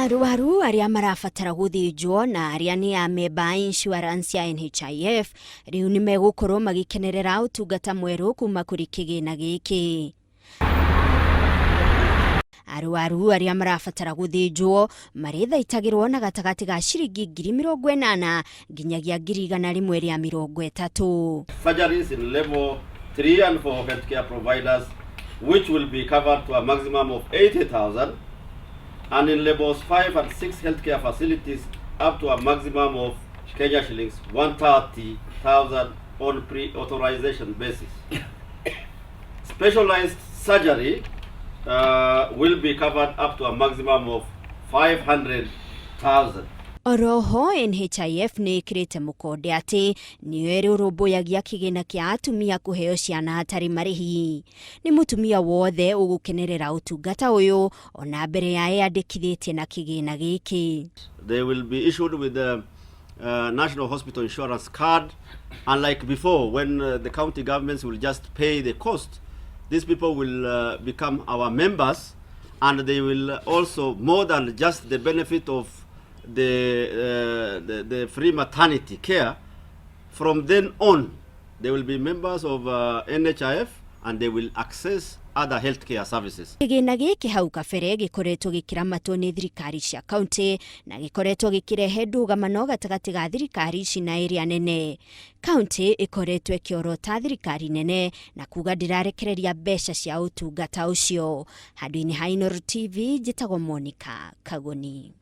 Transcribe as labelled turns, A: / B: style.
A: Arwaru arĩa marabatara gũthĩnjwo na arĩa nĩ amemba a insurance ya NHIF rĩu nĩ megũkorwo magĩkenerera ũtungata mwerũ kuma kũrĩ kĩgĩna gĩkĩ. Arwaru arĩa marabatara gũthĩnjwo marĩthaitagĩrwo na gatagatĩ ga ciringi 80,000 nginyagia 130,000.
B: Surgeries in level 3 and 4 healthcare providers, which will be covered to a maximum of 80,000, and in levels 5 and 6 healthcare facilities up to a maximum of Kenya shillings 130,000 on pre-authorization basis. Specialized surgery will be covered up to a maximum of 500,000.
A: Oroho NHIF nĩ ĩkĩrĩte mũkonde atĩ nĩyo ĩrũrũmbũyagia kĩgĩna kĩa atumia kũheo ciana hatarĩ marĩhi. Nĩ mũtumia wothe ũgũkenerera ũtungata ũyũ ona mbere ya eyandĩkithĩtie na kĩgĩna gĩkĩ.
B: They will be issued with the National Hospital Insurance card. Unlike before, when the county governments will just pay the cost, these people will become our members, and they will also, more than just the benefit of the free maternity care, from then on, they will be members of NHIF and they will access other healthcare services.
A: Kĩgĩna gĩkĩ hau kabere gĩkoretwo gĩkĩramatwo nĩ thirikari cia kaunti na gĩkoretwo gĩkĩrehe ndũgamano gatagatĩ ga thirikari ici na ĩrĩa nene. Kaunti ĩkoretwo ĩkĩorota thirikari nene na kuga ndĩrarekereria mbeca cia ũtungata ũcio. Handũ-inĩ ha Inooro TV, njĩtagwo Monica Kagoni.